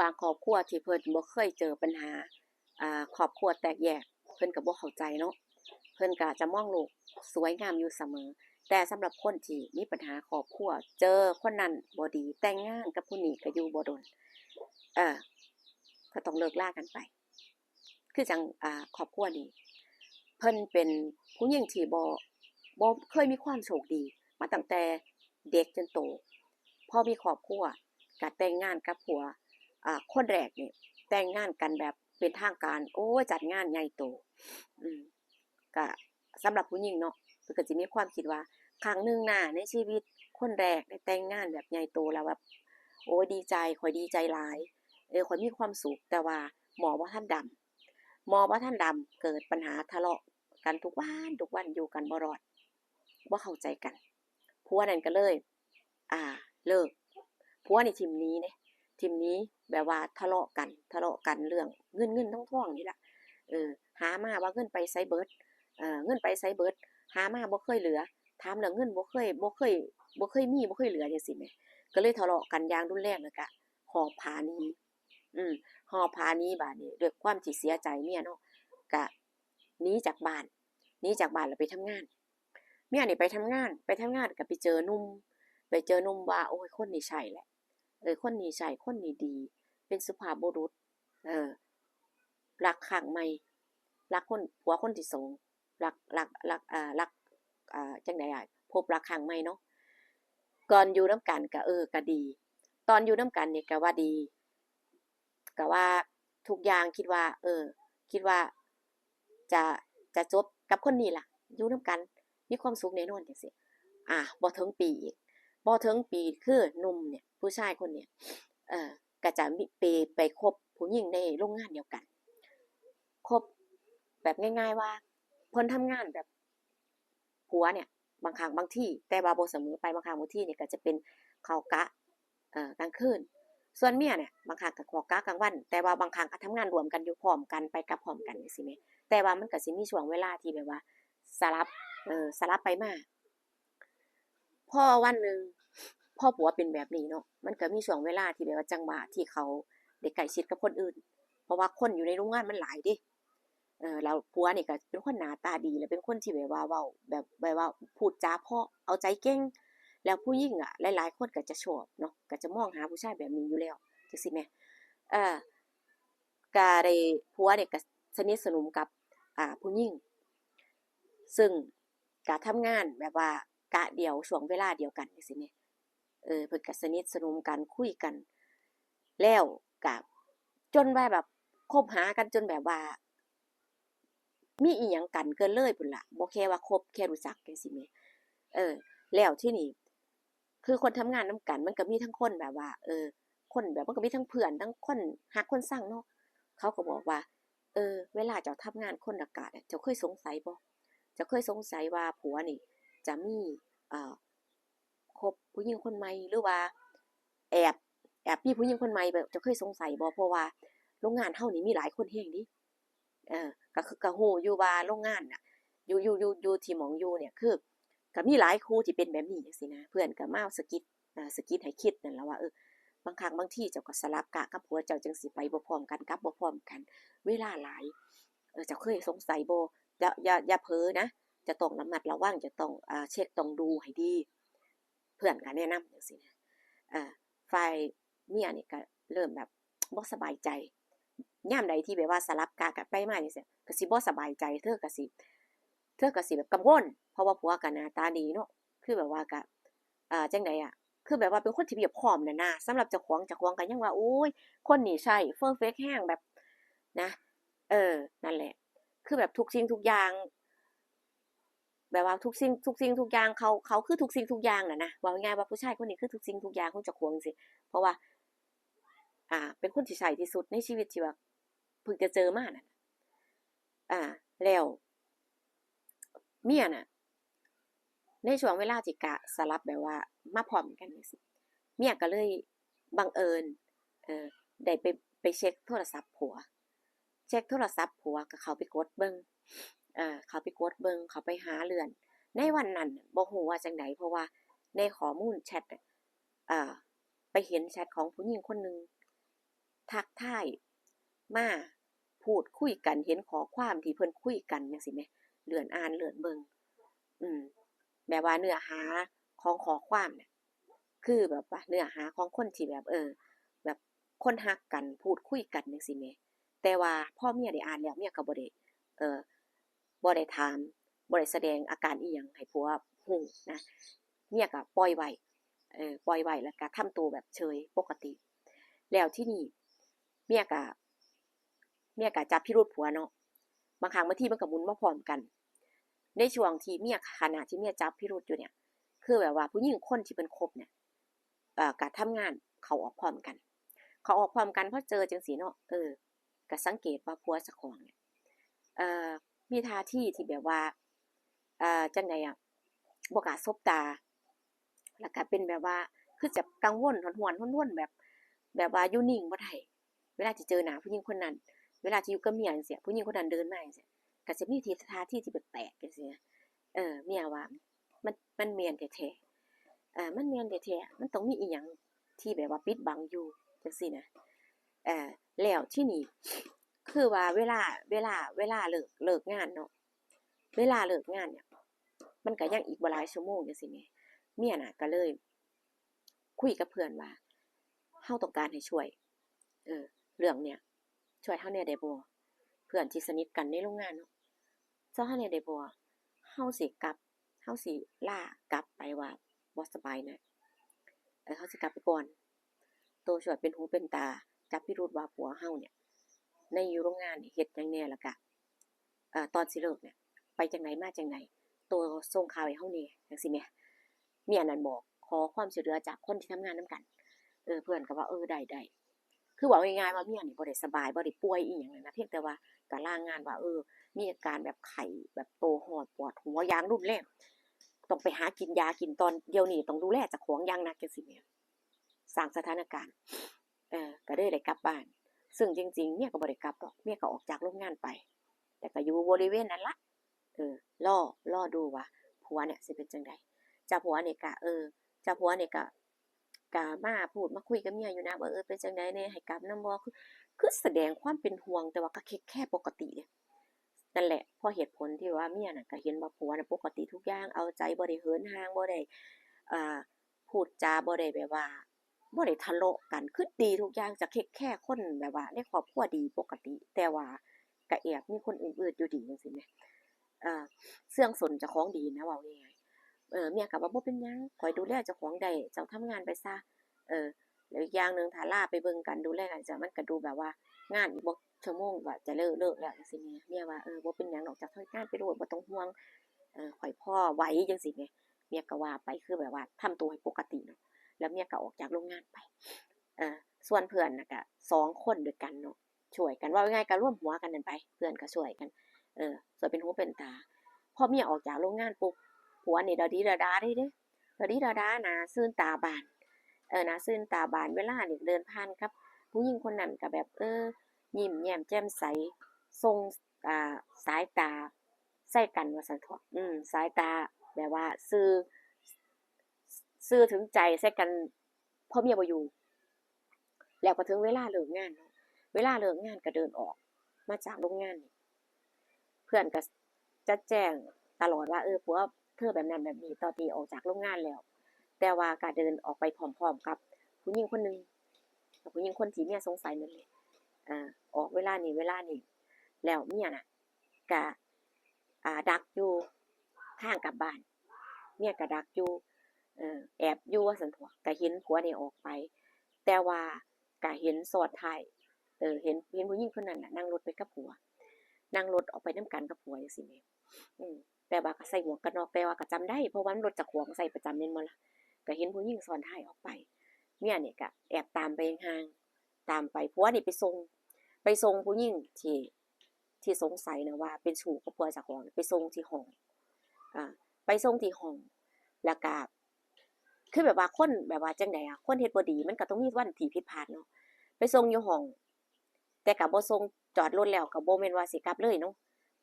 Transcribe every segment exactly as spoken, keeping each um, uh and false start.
บางครอบครัวที่เพิ่นบ่เคยเจอปัญหา อ่า ครอบครัวแตกแยก เพิ่นก็บ่เข้าใจเนาะ เพิ่นก็จะมองโลกสวยงามอยู่เสมอ แต่สำหรับคนที่มีปัญหาครอบครัว เจอคนนั้นบ่ดี แต่งงานกับผู้นี้ก็อยู่บ่ดน เออ ก็ต้องเลิกลากันไป คือจั่ง อ่า ครอบครัวนี้ เพิ่นเป็นผู้หญิงที่บ่ บ่เคยมีความโชคดี มาตั้งแต่เด็กจนโต พอมีครอบครัว ก็แต่งงานกับผัว อ่า คนแรกนี่ แต่งงานกันแบบเป็นทางการ โอ้ย จัดงานใหญ่โต อืม ก็สำหรับผู้หญิงเนาะ เพิ่นก็สิมีความคิดว่า ครั้งหนึ่งหน้าในชีวิต คนแรกได้แต่งงานแบบใหญ่โต แล้วแบบ โอ้ย ดีใจ ข้อยดีใจหลาย เออ ข้อยมีความสุข แต่ว่าหม้อบ่ทันดำ หม้อบ่ทันดำ เกิดปัญหาทะเลาะกันทุกวัน ทุกวัน อยู่กันบ่รอด บ่เข้าใจกัน ผัวนั่นก็เลย อ่า เลิก ผัวนี่ถิ่มหนีเด้ ถิ่มหนี แบบว่าทะเลาะกัน ทะเลาะกันเรื่องเงินเงินทองทองนี่ล่ะ เออ หามาว่าเงินไปไสเบิด เอ่อ เงินไปไสเบิด หามาบ่เคยเหลือ ถามเรื่องเงินบ่เคย บ่เคย บ่เคยมี บ่เคยเหลือจั่งซี้แหม ก็เลยทะเลาะกันอย่างรุนแรง แล้วก็หอบผ้าหนี อืม หอบผ้าหนีบาดนี้ ด้วยความที่เสียใจเมียเนาะ ก็หนีจากบ้าน หนีจากบ้านแล้วไปทำงาน เมียนี่ไปทำงาน ไปทำงานก็ไปเจอหนุ่ม ไปเจอหนุ่มว่า โอ้ย คนนี้ใช่แหละ เออ คนนี้ใช่ คนนี้ดี เป็นสุภาพบุรุษ เออ รักครั้งใหม่ รักคน ผัวคนที่สอง รัก รัก รัก อ่า รัก อ่า จั่งใดอะ พบรักครั้งใหม่เนาะ ก่อนอยู่นำกันก็ เออ ก็ดี ตอนอยู่นำกันนี่ก็ว่าดี ก็ว่าทุกอย่างคิดว่า เออ คิดว่าจะ จะจบกับคนนี้ล่ะ อยู่นำกัน มีความสุขแน่นอนจั่งซี้ อ่า บ่ถึงปีอีก บ่ถึงปี คือหนุ่มเนี่ย ผู้ชายคนเนี่ย เอ่อ ก็จะมี ไป ไปคบผู้หญิงในโรงงานเดียวกัน คบแบบง่ายๆว่า เพิ่นทำงานแบบ ผัวเนี่ย บางครั้งบางที แต่ว่าบ่เสมอไป บางครั้งบางทีนี่ก็จะเป็นเข้ากะ เอ่อ กลางคืน ส่วนเมียเนี่ย บางครั้งก็เข้ากะกลางวัน แต่ว่าบางครั้งก็ทำงานร่วมกันอยู่พร้อมกัน ไปกลับพร้อมกันจั่งซี้แหม แต่ว่ามันก็สิมีช่วงเวลาที่แบบว่าสลับ เอ่อ สลับไปมา พอวันหนึ่ง พอผัวเป็นแบบนี้เนาะ มันก็มีช่วงเวลาที่แบบว่าจังหวะที่เขาได้ใกล้ชิดกับคนอื่น เพราะว่าคนอยู่ในโรงงานมันหลายเด้ เออ แล้วผัวนี่ก็เป็นคนหน้าตาดี แล้วเป็นคนที่แบบว่าเว้าแบบ แบบว่าพูดจาเพราะ เอาใจเก่ง แล้วผู้หญิงอะ หลายๆคนก็จะชอบเนาะ ก็จะมองหาผู้ชายแบบนี้อยู่แล้ว จั่งซี้แหม เออ ก็ได้ ผัวเนี่ยก็สนิทสนมกับ อ่า ผู้หญิง ซึ่งก็ทำงานแบบว่ากะเดียว ช่วงเวลาเดียวกันจั่งซี้แหม เออ เพิ่นก็สนิทสนมกัน คุยกัน แล้วก็จนว่าแบบคบหากันจนแบบว่า มีอิหยังกันเกินเลยพู้นล่ะ บ่แค่ว่าคบ แค่รู้จักจั่งซี้แหม เออ แล้วทีนี้ คือคนทำงานนำกัน มันก็มีทั้งคนแบบว่า เออ คนแบบ มันก็มีทั้งเพื่อน ทั้งคนฮักคนซังเนาะ เขาก็บอกว่า เออ เวลาเจ้าทำงานคนละกะเนี่ย เจ้าเคยสงสัยบ่ เจ้าเคยสงสัยว่าผัวนี่จะมี เอ่อ คบผู้หญิงคนใหม่ หรือว่าแอบ แอบมีผู้หญิงคนใหม่ แบบ เจ้าเคยสงสัยบ่ เพราะว่าโรงงานเฮานี่มีหลายคนแฮงเด้ เออ ก็คือ ก็ฮู้อยู่ว่าโรงงานน่ะ อยู่ อยู่ อยู่ อยู่ที่หม่องอยู่เนี่ย คือ ก็มีหลายคู่ที่เป็นแบบนี้จั่งซี้นะ เพื่อนก็มาสะกิด อ่า สะกิดให้คิดนั่นล่ะว่า เออ บางครั้งบางทีเจ้าก็สลับกะกับผัวเจ้าจั่งซี้ ไปบ่พร้อมกัน กลับบ่พร้อมกัน เวลาหลาย เออ เจ้าเคยสงสัยบ่ อย่า อย่า อย่าเผลอนะ จะต้องระมัดระวัง จะต้อง อ่า เช็ค ต้องดูให้ดี เพื่อนก็แนะนำจั่งซี้นะ อ่า ฝ่ายเมียนี่ก็เริ่มแบบบ่สบายใจ ยามใดที่แบบว่าสลับกะกันไปมาจั่งซี้ ก็สิบ่สบายใจ เธอก็สิ เธอก็สิแบบกังวล เพราะว่าผัวก็หน้าตาดีเนาะ คือแบบว่าก็ เอ่อ จั่งใดอะ คือแบบว่าเป็นคนที่เพียบพร้อมน่ะนะ สำหรับเจ้าของ เจ้าของก็ยังว่า โอ๊ย คนนี้ใช่ เพอร์เฟกต์แฮง แบบ นะ เออ นั่นแหละ คือแบบทุกสิ่งทุกอย่าง แบบว่าทุกสิ่ง ทุกสิ่งทุกอย่าง เขา เขาคือทุกสิ่งทุกอย่างน่ะนะ เว้าง่ายๆว่าผู้ชายคนนี้คือทุกสิ่งทุกอย่างของเจ้าของจั่งซี้ เพราะว่า อ่า เป็นคนที่ใช่ที่สุดในชีวิตที่ว่าเพิ่งจะเจอมาน่ะ อ่า แล้วเมียน่ะ ในช่วงเวลาที่กะสลับแบบว่ามาพร้อมกันจั่งซี้ เมียก็เลยบังเอิญ เอ่อ ได้ไป ไปเช็คโทรศัพท์ผัว เช็คโทรศัพท์ผัว ก็เข้าไปกดเบิ่ง เอ่อ เข้าไปกดเบิ่ง เข้าไปหาเลื่อน ในวันนั้นน่ะบ่ฮู้ว่าจั่งใด เพราะว่าในข้อมูลแชตน่ะ เอ่อ ไปเห็นแชตของผู้หญิงคนหนึ่ง ทักทายมาพูดคุยกัน เห็นข้อความที่เพิ่นคุยกันจั่งซี้แหม เลื่อนอ่านเลื่อนเบิ่ง อืม แบบว่าเนื้อหาของข้อความเนี่ย คือแบบว่าเนื้อหาของคนที่แบบ เออ แบบคนฮักกันพูดคุยกันจั่งซี้แหม แต่ว่าพอเมียได้อ่านแล้ว เมียก็บ่ได้ เอ่อ บ่ได้ถาม บ่ได้แสดงอาการอิหยังให้ผัวฮู้นะ เมียก็ปล่อยไว้ เออ ปล่อยไว้ แล้วก็ทำตัวแบบเฉยปกติ แล้วทีนี้เมียก็ เมียก็จับพิรุธผัวเนาะ บางครั้งบางทีมันก็หมุนมาพร้อมกัน ในช่วงที่เมีย ขณะที่เมียจับพิรุธอยู่เนี่ย คือแบบว่าผู้หญิงคนที่เพิ่นคบเนี่ย เอ่อ ก็ทำงานเข้าออกพร้อมกัน เข้าออกพร้อมกัน พอเจอจั่งซี้เนาะ เออ ก็สังเกตว่าผัวเจ้าของเนี่ย เอ่อ มีท่าทีที่แบบว่า เอ่อ จั่งใดอะ บ่กล้าสบตา แล้วก็เป็นแบบว่า คือจะกังวล หวนๆ หวนๆ แบบ แบบว่าอยู่นิ่งบ่ได้ เวลาที่เจอหน้าผู้หญิงคนนั้น เวลาที่อยู่กับเมียจั่งซี้ ผู้หญิงคนนั้นเดินมาจั่งซี้ ก็สิมีที ท่าทีที่แปลกๆ จั่งซี้นะ เออ เมียว่า มัน มันแม่นแท้ๆ เออ มันแม่นแท้ๆ มันต้องมีอิหยังที่แบบว่าปิดบังอยู่ จั่งซี้นะ เออ แล้วทีนี้ คือว่าเวลา เวลา เวลาเลิก เลิกงานเนาะ เวลาเลิกงานเนี่ย มันก็ยังอีกบ่หลายชั่วโมงจั่งซี้แหม เมียน่ะก็เลยคุยกับเพื่อนว่า "เฮาต้องการให้ช่วย เออ เรื่องเนี้ย ช่วยเฮาแหน่ได้บ่" เพื่อนที่สนิทกันในโรงงานเนาะ "ช่วยเฮาแหน่ได้บ่ เฮาสิกลับ เฮาสิลากลับไปว่าบ่สบายนะ เออ เฮาสิกลับไปก่อน โตช่วยเป็นหูเป็นตา จับพิรุธว่าผัวเฮาเนี่ย ในอยู่โรงงานนี่เฮ็ดหยังแหน่ แล้วก็ เอ่อ ตอนสิเลิกเนี่ย ไปจั่งใดมาจั่งใด โตส่งข่าวให้เฮาแหน่" จั่งซี้แหม เมียนั่นบอก ขอความช่วยเหลือจากคนที่ทำงานนำกัน เออ เพื่อนก็ว่า เออ ได้ ได้ คือเว้าง่ายๆ ว่าเมียนี่บ่ได้สบาย บ่ได้ป่วยอิหยังนั่นนะ เพียงแต่ว่าก็ลางานว่า เออ มีอาการแบบไข้ แบบโตฮ้อน ปวดหัวอย่างรุนแรง ต้องไปหากินยากินตอนเดี๋ยวนี้ ต้องดูแลเจ้าของอย่างหนักจั่งซี้แหม สร้างสถานการณ์ เออ ก็เลยได้กลับบ้าน ซึ่งจริงๆ เมียก็บ่ได้กลับดอก เมียก็ออกจากโรงงานไป แต่ก็อยู่บริเวณนั้นละ เออ รอ รอดูว่าผัวเนี่ยสิเป็นจั่งใด เจ้าผัวนี่ก็ เออ เจ้าผัวนี่ก็ ก็มาพูดมาคุยกับเมียอยู่นะว่า เออ เป็นจั่งใดแหน่ ให้กลับนำบ่ คือ คือแสดงความเป็นห่วง แต่ว่าก็แค่ แค่ปกติเด้ นั่นแหละ เพราะเหตุผลที่ว่าเมียน่ะก็เห็นว่าผัวน่ะปกติทุกอย่าง เอาใจ บ่ได้เหินห่าง บ่ได้ อ่า พูดจาบ่ได้แบบว่า บ่ได้ทะเลาะกัน คือดีทุกอย่าง จะเทคแคร์คนแบบว่าในครอบครัวดีปกติ แต่ว่าก็แอบมีคนอื่นๆอยู่ดีจั่งซี้แหม เอ่อ เชื่องชมเจ้าของดีนะ เว้าง่ายๆ เออ เมียก็ว่า "บ่เป็นหยัง ข้อยดูแลเจ้าของได้ เจ้าทำงานไปซะ" เออ แล้วอีกอย่างหนึ่ง ถ้าลาไปเบิ่งกัน ดูแลกันจั่งซี้ มันก็ดูแบบว่างานอีกบ่ชั่วโมงก็จะเลิก เลิกแล้วจั่งซี้แหม เมียว่า "เออ บ่เป็นหยังดอก เจ้าเฮ็ดงานไปโลด บ่ต้องห่วง เออ ข้อยพอไหว" จั่งซี้แหม เมียก็ว่าไป คือแบบว่าทำตัวให้ปกติเนาะ แล้วเมียก็ออกจากโรงงานไป เอ่อ ส่วนเพื่อนน่ะก็สองคนด้วยกันเนาะ ช่วยกัน เว้าง่ายๆ ก็รวมหัวกันนั่นไป เพื่อนก็ช่วยกัน เออ ช่วยเป็นหูเป็นตา พอเมียออกจากโรงงานปุ๊บ ผัวนี่ดาดีดาดาเลยเด้ ดาดีดาดา หน้าซื่นตาบาน เออ หน้าซื่นตาบาน เวลานี่เดินผ่านกับผู้หญิงคนนั้นก็แบบ เออ ยิ้มแย้มแจ่มใส ส่ง อ่า สายตาใส่กันว่าซั่นเถาะ อืม สายตาแบบว่าซื่อ ซื่อถึงใจใส่กัน พอเมียบ่อยู่ แล้วก็ถึงเวลาเลิกงานเนาะ เวลาเลิกงานก็เดินออกมาจากโรงงานนี่ เพื่อนก็จะแจ้งตลอดว่า เออ ผัวเธอแบบนั้นแบบนี้ ตอนที่ออกจากโรงงานแล้ว แต่ว่าก็เดินออกไปพร้อมๆกับผู้หญิงคนหนึ่ง กับผู้หญิงคนที่เมียสงสัยนั่นแหละ อ่า ออกเวลานี้เวลานี้ แล้วเมียน่ะ ก็ อ่า ดักอยู่ทางกลับบ้าน เมียก็ดักอยู่ เอ่อ แอบอยู่ว่าซั่นเถาะ ก็เห็นผัวนี่ออกไป แต่ว่าก็เห็นซ้อนท้าย เออ เห็น เห็นผู้หญิงคนนั้นน่ะนั่งรถไปกับผัว นั่งรถออกไปนำกันกับผัวจั่งซี้แหม อืม แต่ว่าก็ใส่หมวกกันน็อก แต่ว่าก็จำได้ เพราะว่ามันรถเจ้าของใส่ประจำแม่นบ่ล่ะ ก็เห็นผู้หญิงซ้อนท้ายออกไป เมียนี่ก็แอบตามไปห่างๆ ตามไป ผัวนี่ไปส่ง ไปส่งผู้หญิงที่ ที่สงสัยนะว่าเป็นชู้กับผัวเจ้าของ ไปส่งที่ห้อง อ่า ไปส่งที่ห้อง แล้วก็ คือแบบว่าคนแบบว่าจั่งใดอะ คนเฮ็ดบ่ดีมันก็ต้องมีวันที่ผิดพลาดเนาะ ไปส่งอยู่ห้อง แต่ก็บ่ส่ง จอดรถแล้วก็บ่แม่นว่าสิกลับเลยเนาะ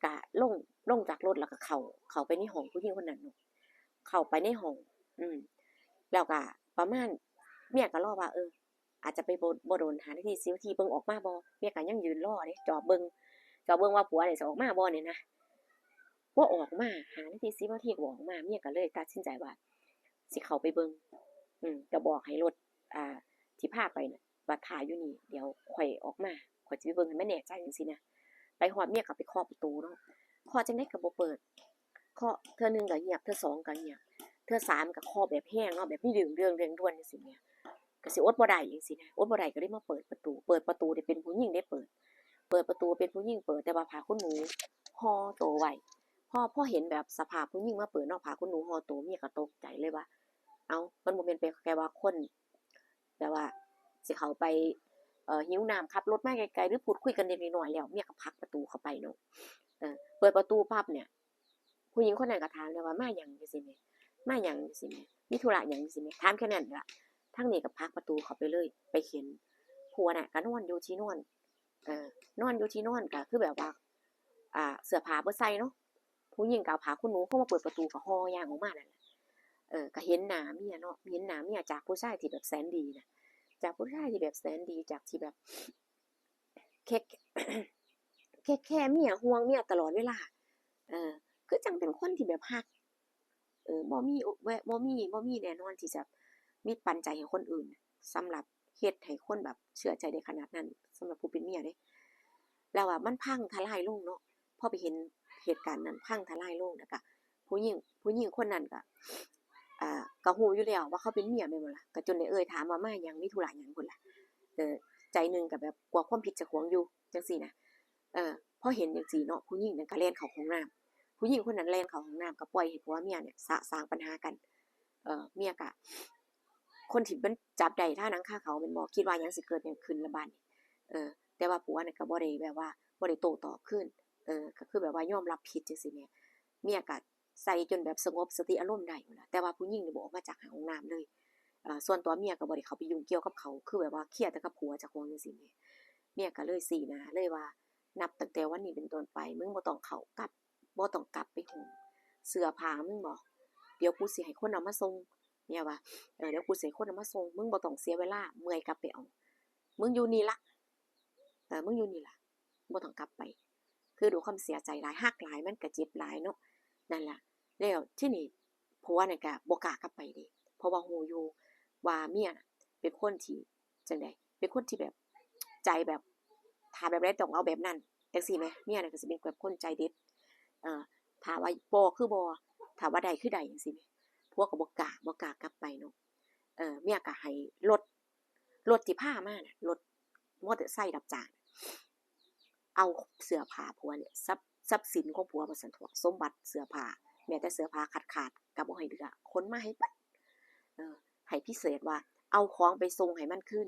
ก็ลง ลงจากรถแล้วก็เข้า เข้าไปในห้องผู้หญิงคนนั้นเนาะ เข้าไปในห้อง อืม แล้วก็ประมาณ เมียก็รอว่า เออ อาจจะไปบ่ บ่โดน ห้านาที สิบนาที เบิ่งออกมาบ่ เมียก็ยังยืนรอเด้ จอบเบิ่ง จอบเบิ่งว่าผัวนี่สิออกมาบ่นี่นะ บ่ออกมา ห้านาที สิบนาทีก็บ่ออกมา เมียก็เลยตัดสินใจว่า สิเข้าไปเบิ่ง อืม ก็บอกให้รถ อ่า ที่พาไปน่ะ ว่าถ้าอยู่นี่ เดี๋ยวข้อยออกมา ข้อยสิไปเบิ่งให้มันแน่ใจจั่งซี้นะ ไปฮอดเมียก็ไปเคาะประตูเนาะ เคาะจั่งใดก็บ่เปิด เคาะเทื่อหนึ่งก็เงียบ เทื่อสองก็เงียบ เทื่อสามก็เคาะแบบแฮงเนาะ แบบมีเรื่อง เรื่องเร่งด่วนจั่งซี้แหม ก็สิอดบ่ได้จั่งซี้นะ อดบ่ได้ก็เลยมาเปิดประตู เปิดประตูนี่เป็นผู้หญิงเด้เปิด เปิดประตูเป็นผู้หญิงเปิด แต่ว่าผ้าขนหนูห่อโตไว้ พอ พอเห็นแบบสภาพผู้หญิงมาเปิดเนาะ ผ้าขนหนูห่อโต เมียก็ตกใจเลยว่า เอ้า มันบ่แม่นเป็นแค่ว่าคน แบบว่า สิเข้าไป เอ่อ หิวน้ำ ขับรถมาไกลๆ หรือพูดคุยกันเล็กๆน้อยๆแล้ว เมียก็ผลักประตูเข้าไปเนาะ เออ เปิดประตูปั๊บเนี่ย ผู้หญิงคนนั้นก็ถามเลยว่า "มาหยัง?" จั่งซี้แหม "มาหยัง?" จั่งซี้แหม "มีธุระหยัง?" จั่งซี้แหม ถามแค่นั้นล่ะ ทางนี้ก็ผลักประตูเข้าไปเลย ไปเห็นผัวน่ะก็นอนอยู่ที่นอน เออ นอนอยู่ที่นอนก็คือแบบว่า อ่า เสื้อผ้าบ่ใส่เนาะ ผู้หญิงก็เอาผ้าขนหนูเข้ามาเปิดประตูก็ห่อย่างออกมานั่นแหละ เออ ก็เห็นหน้าเมียเนาะ เห็นหน้าเมียจากผู้ชายที่แบบแสนดีน่ะ จากผู้ชายที่แบบแสนดี จากที่แบบ เทค เทคแคร์เมีย ห่วงเมียตลอดเวลา เออ คือจั่งเป็นคนที่แบบฮัก เออ บ่มีอุ แวะ บ่มี บ่มีแน่นอนที่จะมีปันใจให้คนอื่น สำหรับเฮ็ดให้คนแบบเชื่อใจได้ขนาดนั้น สำหรับผู้เป็นเมียเด้ แล้วว่ามันพังทลายลงเนาะ พอไปเห็นเหตุการณ์นั้นพังทลายลง แล้วก็ผู้หญิง ผู้หญิงคนนั้นก็ อ่า ก็ฮู้อยู่แล้วว่าเขาเป็นเมียแม่นบ่ล่ะ ก็จนได้เอ่ยถามว่า "มาหยัง มีธุระหยัง" พู้นล่ะ เออ ใจหนึ่งก็แบบกลัวความผิดเจ้าของอยู่ จั่งซี้นะ เออ พอเห็นจั่งซี้เนาะ ผู้หญิงนั้นก็แล่นเข้าห้องน้ำ ผู้หญิงคนนั้นแล่นเข้าห้องน้ำ ก็ปล่อยให้ผัวเมียเนี่ยสะสางปัญหากัน เออ เมียก็ คนที่มันจับได้คาหนังคาเขาแม่นบ่ คิดว่าหยังสิเกิดหยังขึ้นละบาดนี้ เออ แต่ว่าผัวน่ะก็บ่ได้แบบว่า บ่ได้โต้ตอบคืน เออ ก็คือแบบว่ายอมรับผิดจั่งซี้แหม เมียก็ใส่จนแบบสงบสติอารมณ์ได้พู้นล่ะ แต่ว่าผู้หญิงนี่บ่ออกมาจากห้องน้ำเลย เอ่อ ส่วนตัวเมียก็บ่ได้เข้าไปยุ่งเกี่ยวกับเขา คือแบบว่าเคลียร์แต่กับผัวเจ้าของจั่งซี้แหม เมียก็เลยซี้หน้าเลยว่า "นับตั้งแต่วันนี้เป็นต้นไป มึงบ่ต้องเข้ากลับ บ่ต้องกลับไปโฮม เสื้อผ้ามึงบ่ เดี๋ยวกูสิให้คนเอามาส่ง" เมียว่า "เออ เดี๋ยวกูสิให้คนเอามาส่ง มึงบ่ต้องเสียเวลา เมื่อยกลับไปเอา มึงอยู่นี่ละ เออ มึงอยู่นี่ละ บ่ต้องกลับไป" คือด้วยความเสียใจหลาย ฮักหลาย มันก็เจ็บหลายเนาะ นั่นล่ะ แล้วทีนี้ผัวนั่นก็บ่กล้ากลับไปเด้ เพราะว่าฮู้อยู่ว่าเมียน่ะเป็นคนที่จั่งใด เป็นคนที่แบบใจแบบ ถ้าแบบใดต้องเอาแบบนั้น จั่งซี้แหม เมียน่ะก็สิเป็นแบบคนใจเด็ด เอ่อ ถ้าว่าบ่คือบ่ ถ้าว่าได้คือได้ จั่งซี้แหม ผัวก็บ่กล้า บ่กล้ากลับไปเนาะ เอ่อ เมียก็ให้รถ รถที่พามาน่ะ รถมอเตอร์ไซค์รับจ้าง เอาเสื้อผ้าผัวเนี่ย ทรัพย์ ทรัพย์สินของผัวว่าซั่นเถาะ สมบัติ เสื้อผ้า แม้แต่เสื้อผ้าขาดๆ ก็บ่ให้เหลือ ขนมาให้เบิด เออ ให้พิเศษว่า เอาของไปส่งให้มันคืน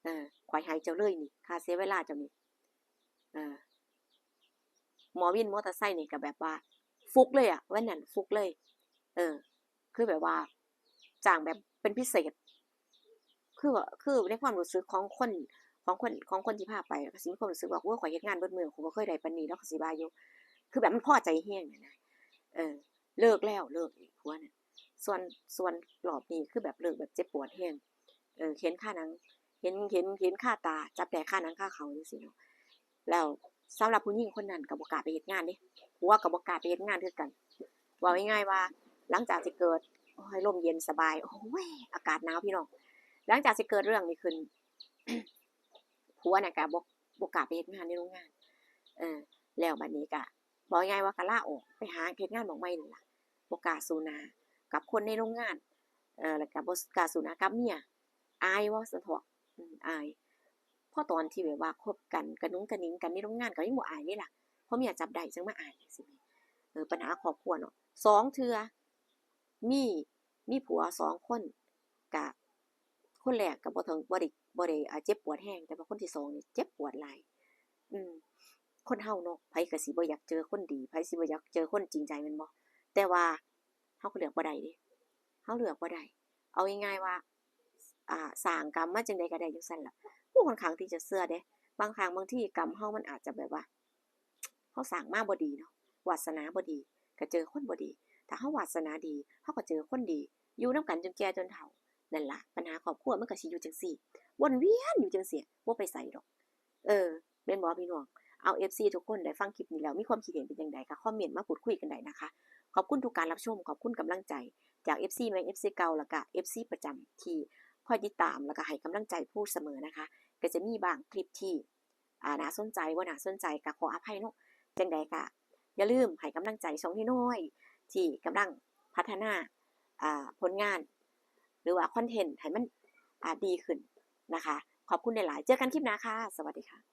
เออ ข้อยให้เจ้าเลยนี่ ค่าเสียเวลาเจ้านี่ เออ หมอวินมอเตอร์ไซค์นี่ก็แบบว่าฟลุกเลยอะ วันนั้นฟลุกเลย เออ คือแบบว่าจ้างแบบเป็นพิเศษ คือว่า คือในความรู้สึกของคน ของคน ของคนที่พาไป ก็สิมีความรู้สึกว่า "โอ้ย ข้อยเฮ็ดงานเบิดมื้อ ข้อยบ่เคยได้ปานนี้" เนาะ ก็สิว่าอยู่ คือแบบมันพอใจแฮงหั้นนะ เออ เลิกแล้ว เลิกอีก ผัวน่ะ ส่วน ส่วนรอบนี้คือแบบเลิกแบบเจ็บปวดแฮง เออ เห็นคาหนัง เห็น เห็น เห็นคาตา จับได้คาหนังคาเขาจั่งซี้เนาะ แล้วสำหรับผู้หญิงคนนั้นก็บ่กล้าไปเฮ็ดงานเด้ ผัวก็บ่กล้าไปเฮ็ดงานคือกัน เว้าง่ายๆว่า หลังจากที่เกิด โอ้ย ร่มเย็นสบาย โอ้ย อากาศหนาวพี่น้อง หลังจากที่เกิดเรื่องนี้ขึ้น ผัวน่ะก็บ่ บ่กล้าไปเฮ็ดงานในโรงงาน เออ แล้วบัดนี้ก็ เว้าง่ายๆว่าก็ลาออก ไปหาเฮ็ดงานหม่องใหม่นั่นล่ะ บ่กล้าสู้หน้ากับคนในโรงงาน เอ่อ แล้วก็บ่กล้าสู้หน้ากับเมีย อายว่าซั่นเถาะ อืม อาย พอตอนที่แบบว่าคบกัน กระหนุงกระหนิงกันในโรงงานก็ยังบ่อายเด้ล่ะ พอเมียจับได้จั่งมาอายจั่งซี้แหม เออ ปัญหาครอบครัวเนาะ สองเทื่อ มี มีผัวสองคน ก็ คนแรกก็บ่ถึง บ่ได้ บ่ได้ อ่า เจ็บปวดแฮง แต่ว่าคนที่สองนี่เจ็บปวดหลาย อืม คนเฮาเนาะ ไผก็สิบ่อยากเจอคนดี ไผสิบ่อยากเจอคนจริงใจแม่นบ่ แต่ว่าเฮาก็เลือกบ่ได้เด้ เฮาเลือกบ่ได้ เอาง่ายๆว่า อ่า สร้างกรรมมาจั่งใดก็ได้จั่งซั้นล่ะ ผู้ค่อนข้างที่จะเชื่อเด้ บางครั้งบางทีกรรมเฮามันอาจจะแบบว่า เฮาสร้างมาบ่ดีเนาะ วาสนาบ่ดี ก็เจอคนบ่ดี ถ้าเฮาวาสนาดี เฮาก็เจอคนดี อยู่นำกันจนแก่จนเฒ่า นั่นล่ะ ปัญหาครอบครัวมันก็สิอยู่จั่งซี้ วนเวียนอยู่จังซี่ บ่ไปไสดอก เออ แม่นบ่พี่น้อง เอา เอฟซี ทุกคนได้ฟังคลิปนี้แล้ว มีความคิดเห็นเป็นจั่งใด ก็คอมเมนต์มาพูดคุยกันได้นะคะ ขอบคุณทุกการรับชม ขอบคุณกำลังใจจาก เอฟซี ใหม่ เอฟซี เก่า แล้วก็ เอฟซี ประจำที่คอยติดตาม แล้วก็ให้กำลังใจผู้เสมอนะคะ ก็จะมีบางคลิปที่ อ่า น่าสนใจ บ่น่าสนใจ ก็ขออภัยเนาะ จั่งใดก็อย่าลืมให้กำลังใจช่องน้อยๆ ที่กำลังพัฒนา อ่า ผลงาน หรือว่าคอนเทนต์ให้มัน อ่า ดีขึ้นนะคะ ขอบคุณหลายๆ เจอกันคลิปหน้าค่ะ สวัสดีค่ะ